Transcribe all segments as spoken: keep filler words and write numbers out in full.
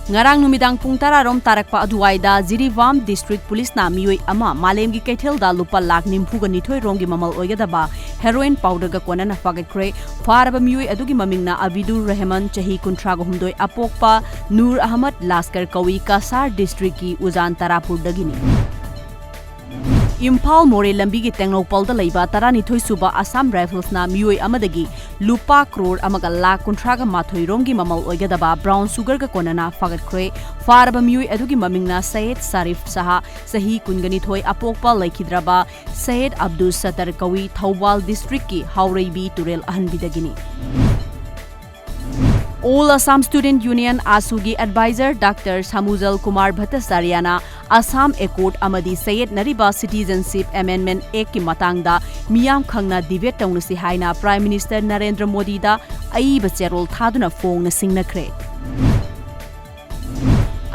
ꯉꯔꯥꯡ ꯅꯨꯃꯤꯗꯥꯡ ꯄꯨꯡ ꯇꯔꯥ ꯔꯣꯝ ꯇꯥꯔꯛꯄ ꯑꯗꯨꯋꯥꯏꯗ ꯖꯤꯔꯤꯕꯥꯝ ꯗꯤꯁꯇ꯭ꯔꯤꯛ ꯄꯨꯂꯤꯁꯅ ꯃꯤꯑꯣꯏ ꯑꯃ ꯃꯥꯂꯦꯝꯒꯤ ꯀꯩꯊꯦꯜꯗ ꯂꯨꯄꯥ ꯂꯥꯈ ꯅꯤꯐꯨꯒ ꯅꯤꯊꯣꯏ ꯔꯣꯝꯒꯤ ꯃꯃꯜ ꯑꯣꯏꯒꯗꯕ ꯍꯦꯔꯣꯏꯟ ꯄꯥꯎꯗꯔꯒ ꯀꯣꯟꯅꯅ ꯐꯥꯒꯠꯈ꯭ꯔꯦ꯫ ꯐꯥꯔꯕ ꯃꯤꯑꯣꯏ ꯑꯗꯨꯒꯤ ꯃꯃꯤꯡꯅ ꯑꯕꯤꯗꯨꯔ ꯔꯍꯃꯟ, ꯆꯍꯤ ꯀꯨꯟꯊ꯭ꯔꯥꯒ ꯍꯨꯝꯗꯣꯏ, ꯑꯄꯣꯛꯄ ꯅꯨꯔ ꯑꯍꯃꯗ ꯂꯥꯁꯀꯔ ꯀꯧꯏ, ꯀꯁꯥꯔ ꯗꯤꯁꯇ꯭ꯔꯤꯛꯀꯤ ꯎꯖꯥꯟ ꯇꯔꯥꯄꯨꯔꯗꯒꯤꯅꯤ꯫ ꯏꯝꯐꯥꯜ ꯃꯣꯔꯦ ꯂꯝꯕꯤꯒꯤ ꯇꯦꯡꯅꯧꯄꯜꯗ ꯂꯩꯕ ꯇꯔꯥꯅꯤꯊꯣꯏ ꯁꯨꯕ ꯑꯁꯥꯝ ꯔꯥꯏꯐꯜꯁꯅ ꯃꯤꯑꯣꯏ ꯑꯃꯗꯒꯤ ꯂꯨꯄꯥ ꯀ꯭ꯔꯣꯔ ꯑꯃꯒ ꯂꯥꯈ ꯀꯨꯟꯊ꯭ꯔꯥꯒ ꯃꯥꯊꯣꯏ ꯔꯣꯝꯒꯤ ꯃꯃꯜ ꯑꯣꯏꯒꯗꯕ ꯕ꯭ꯔꯥꯎꯟ ꯁꯨꯒꯔꯒ ꯀꯣꯟꯅꯅ ꯐꯥꯒꯠꯈ꯭ꯔꯦ꯫ ꯐꯥꯔꯕ ꯃꯤꯑꯣꯏ ꯑꯗꯨꯒꯤ ꯃꯃꯤꯡꯅ ꯁꯌꯦꯗ ꯁꯥꯔꯤꯐ ꯁꯍꯥ, ꯆꯍꯤ ꯀꯨꯟꯒ ꯅꯤꯊꯣꯏ, ꯑꯄꯣꯛꯄ ꯂꯩꯈꯤꯗ꯭ꯔꯕ ꯁꯌꯦꯗ ꯑꯕꯗꯨꯜ ꯁꯠꯇꯔ ꯀꯧꯏ, ꯊꯧꯕꯥꯜ ꯗꯤꯁꯇ꯭ꯔꯤꯛꯀꯤ ꯍꯥꯎꯔꯩꯕꯤ ꯇꯨꯔꯦꯜ ꯑꯍꯟꯕꯤꯗꯒꯤꯅꯤ꯫ All Assam Student Union, ꯑꯥꯁꯨꯒꯤ ꯑꯦꯗꯚꯥꯏꯖꯔ ꯗꯥꯛꯇꯔ ꯁꯥꯃꯨꯖꯜ ꯀꯨꯃꯥꯔ ꯚꯠꯇꯆꯥꯔꯌꯥꯅ ꯑꯁꯥꯝ ꯑꯦꯀꯣꯔꯗ ꯑꯃꯗꯤ ꯆꯌꯦꯠꯅꯔꯤꯕ ꯁꯤꯇꯤꯖꯟꯁꯤꯞ ꯑꯦꯃꯦꯟꯗꯃꯦꯟꯠ ꯑꯦꯛꯀꯤ ꯃꯇꯥꯡꯗ ꯃꯤꯌꯥꯝ ꯈꯪꯅ ꯗꯤꯕꯦꯠ ꯇꯧꯅꯁꯤ ꯍꯥꯏꯅ ꯄ꯭ꯔꯥꯏꯝ ꯃꯤꯅꯤꯁꯇꯔ ꯅꯔꯦꯟꯗ꯭ꯔ ꯃꯣꯗꯤꯗ ꯑꯏꯕ ꯆꯦꯔꯣꯜ ꯊꯥꯗꯨꯅ ꯐꯣꯡꯅ ꯁꯤꯡꯅꯈ꯭ꯔꯦ꯫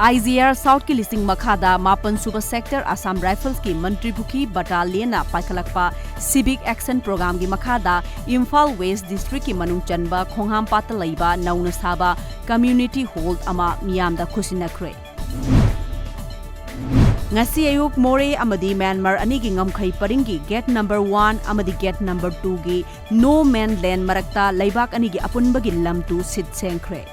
ꯑꯥꯏ ꯖꯤ ꯑꯥꯔ ꯁꯥꯎꯠꯀꯤ ꯂꯤꯁꯤꯡ ꯃꯈꯥꯗ ꯃꯥꯄꯟ ꯁꯨꯕ sector Assam ꯔꯥꯏꯐꯜꯁꯀꯤ Mantripukhri ꯕꯠꯇꯥꯂꯤꯌꯟꯅ ꯄꯥꯏꯈꯠꯂꯛꯄ civic action ꯄ꯭ꯔꯣꯒ꯭ꯔꯥꯝꯒꯤ ꯃꯈꯥꯗ ꯏꯝꯐꯥꯜ ꯋꯦꯁ ꯗꯤꯁꯇ꯭ꯔꯤꯛꯀꯤ ꯃꯅꯨꯡ ꯆꯟꯕ ꯈꯣꯡꯍꯥꯝꯄꯥꯠꯇ ꯂꯩꯕ ꯅꯧꯅ ꯁꯥꯕ ꯀꯝꯃ꯭ꯌꯨꯅꯤꯇꯤ ꯍꯣꯜ ꯑꯃ ꯃꯤꯌꯥꯝꯗ ꯈꯨꯠꯁꯤꯟꯅꯈ꯭ꯔꯦ꯫ ꯉꯁꯤ ꯑꯌꯨꯛ ꯃꯣꯔꯦ ꯑꯃꯗꯤ ꯃ꯭ꯌꯥꯟꯃꯥꯔ ꯑꯅꯤꯒꯤ ꯉꯝꯈꯩ ꯄꯔꯤꯡꯒꯤ ꯒꯦꯠ ꯅꯝꯕꯔ ꯋꯥꯟ ꯑꯃꯗꯤ ꯒꯦꯠ ꯅꯝꯕꯔ ꯇꯨꯒꯤ ꯅꯣ ꯃꯦꯟ ꯂꯦꯟ ꯃꯔꯛꯇ ꯂꯩꯕꯥꯛ ꯑꯅꯤꯒꯤ ꯑꯄꯨꯟꯕꯒꯤ ꯂꯝ ꯇꯨ ꯁꯤꯠ ꯁꯦꯡꯈ꯭ꯔꯦ꯫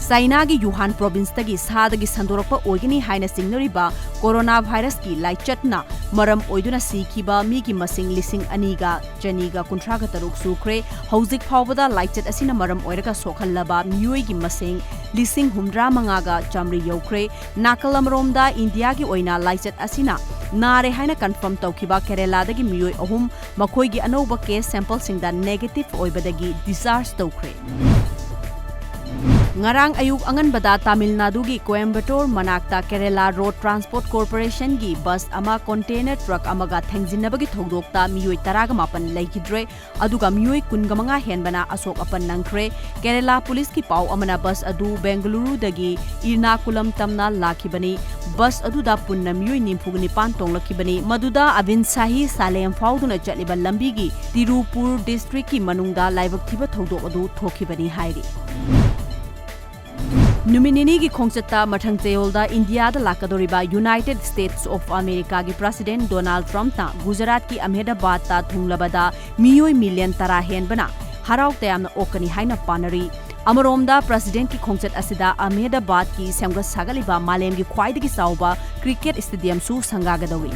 ꯆꯥꯏꯅꯥꯒꯤ ꯌꯨꯍꯥꯟ ꯄ꯭ꯔꯣꯚꯤꯟꯁꯇꯒꯤ ꯁꯥꯗꯒꯤ ꯁꯟꯗꯣꯔꯛꯄ ꯑꯣꯏꯒꯅꯤ ꯍꯥꯏꯅ ꯆꯤꯡꯅꯔꯤꯕ ꯀꯣꯔꯣꯅꯥ ꯚꯥꯏꯔꯁꯀꯤ ꯂꯥꯏꯆꯠꯅ ꯃꯔꯝ ꯑꯣꯏꯗꯨꯅ ꯁꯤꯈꯤꯕ ꯃꯤꯒꯤ ꯃꯁꯤꯡ ꯂꯤꯁꯤꯡ ꯑꯅꯤꯒ ꯆꯅꯤꯒ ꯀꯨꯟꯊ꯭ꯔꯥꯒ ꯇꯔꯨꯛ ꯁꯨꯈ꯭ꯔꯦ꯫ ꯍꯧꯖꯤꯛ ꯐꯥꯎꯕꯗ ꯂꯥꯏꯆꯠ ꯑꯁꯤꯅ ꯃꯔꯝ ꯑꯣꯏꯔꯒ ꯁꯣꯛꯍꯜꯂꯕ ꯃꯤꯑꯣꯏꯒꯤ ꯃꯁꯤꯡ ꯂꯤꯁꯤꯡ ꯍꯨꯝꯗ꯭ꯔꯥ ꯃꯉꯥꯒ ꯆꯥꯃꯔꯤ ꯌꯧꯈ꯭ꯔꯦ꯫ ꯅꯥꯀꯜ ꯑꯃꯔꯣꯝꯗ ꯏꯟꯗꯤꯌꯥꯒꯤ ꯑꯣꯏꯅ ꯂꯥꯏꯆꯠ ꯑꯁꯤꯅ ꯅꯥꯔꯦ ꯍꯥꯏꯅ ꯀꯟꯐꯥꯔꯝ ꯇꯧꯈꯤꯕ ꯀꯦꯔꯦꯂꯥꯗꯒꯤ ꯃꯤꯑꯣꯏ ꯑꯍꯨꯝ ꯃꯈꯣꯏꯒꯤ ꯑꯅꯧꯕ ꯀꯦꯁ ꯁꯦꯝꯄꯜꯁꯤꯡꯗ ꯅꯦꯒꯦꯇꯤꯚ ꯑꯣꯏꯕꯗꯒꯤ ꯗꯤꯁꯆꯥꯔꯖ ꯇꯧꯈ꯭ꯔꯦ꯫ ꯉꯔꯥꯡ ꯑꯌꯨꯛ ꯑꯉꯟꯕꯗ ꯇꯥꯃꯤꯜ ꯅꯥꯗꯨꯒꯤ ꯀꯣꯌꯝꯕꯇꯣꯔ ꯃꯅꯥꯛꯇ ꯀꯦꯔꯦꯂꯥ ꯔꯣꯗ ꯇ꯭ꯔꯥꯟꯁꯄꯣꯔꯠ ꯀꯣꯔꯄꯣꯔꯦꯁꯟꯒꯤ ꯕꯁ ꯑꯃ ꯀꯣꯟꯇꯦꯅꯔ ꯇ꯭ꯔꯛ ꯑꯃꯒ ꯊꯦꯡꯖꯤꯟꯅꯕꯒꯤ ꯊꯧꯗꯣꯛꯇ ꯃꯤꯑꯣꯏ ꯇꯔꯥꯒ ꯃꯥꯄꯟ ꯂꯩꯈꯤꯗ꯭ꯔꯦ, ꯑꯗꯨꯒ ꯃꯤꯑꯣꯏ ꯀꯨꯟꯒ ꯃꯉꯥ ꯍꯦꯟꯕꯅ ꯑꯁꯣꯛ ꯑꯄꯟ ꯅꯪꯈ꯭ꯔꯦ꯫ ꯀꯦꯔꯦꯂꯥ ꯄꯨꯂꯤꯁꯀꯤ ꯄꯥꯎ ꯑꯃꯅ ꯕꯁ ꯑꯗꯨ ꯕꯦꯡꯒꯂꯨꯔꯨꯗꯒꯤ ꯏꯔꯅꯥꯀꯨꯂꯝ ꯇꯝꯅ ꯂꯥꯛꯈꯤꯕꯅꯤ꯫ ꯕꯁ ꯑꯗꯨꯗ ꯄꯨꯟꯅ ꯃꯤꯑꯣꯏ ꯅꯤꯐꯨ ꯅꯤꯄꯥꯟ ꯇꯣꯡꯂꯛꯈꯤꯕꯅꯤ, ꯃꯗꯨꯗ ꯑꯕꯤꯟ ꯁꯥꯍꯤ ꯁꯥꯂꯦꯝ ꯐꯥꯎꯗꯨꯅ ꯆꯠꯂꯤꯕ ꯂꯝꯕꯤꯒꯤ ꯇꯤꯔꯨꯄꯨꯔ ꯗꯤꯁꯇ꯭ꯔꯤꯛꯀꯤ ꯃꯅꯨꯡꯗ ꯂꯥꯏꯕꯛ ꯊꯤꯕ ꯊꯧꯗꯣꯛ ꯑꯗꯨ ꯊꯣꯛꯈꯤꯕꯅꯤ ꯍꯥꯏꯔꯤ꯫ ꯅꯨꯃꯤꯠ ꯅꯤꯅꯤꯒꯤ ꯈꯣꯡꯆꯠꯇ ꯃꯊꯪ ꯆꯌꯣꯜꯗ ꯏꯟꯗꯤꯌꯥꯗ ꯂꯥꯛꯀꯗꯧꯔꯤꯕ United States of Americaꯒꯤ President Donald Trumpꯅ ꯒꯨꯖꯔꯥꯠꯀꯤ ꯑꯍꯃꯦꯗꯥꯕꯥꯗꯇ ꯊꯨꯡꯂꯕꯗ ꯃꯤꯑꯣꯏ ꯃꯤꯂꯤꯌꯟ ꯇꯔꯥ ꯍꯦꯟꯕꯅ ꯍꯔꯥꯎ ꯇꯌꯥꯝꯅ ꯑꯣꯛꯀꯅꯤ ꯍꯥꯏꯅ ꯄꯥꯅꯔꯤ꯫ ꯑꯃꯔꯣꯝꯗ, Presidentꯀꯤ ꯈꯣꯡꯆꯠ ꯑꯁꯤꯗ ꯑꯍꯃꯦꯗꯥꯕꯥꯗꯀꯤ ꯁꯦꯝꯒꯠ ꯁꯥꯒꯠꯂꯤꯕ ꯃꯥꯂꯦꯝꯒꯤ ꯈ꯭ꯋꯥꯏꯗꯒꯤ ꯆꯥꯎꯕ cricket stadiumꯁꯨ ꯁꯪꯒꯥꯒꯗꯧꯔꯤ꯫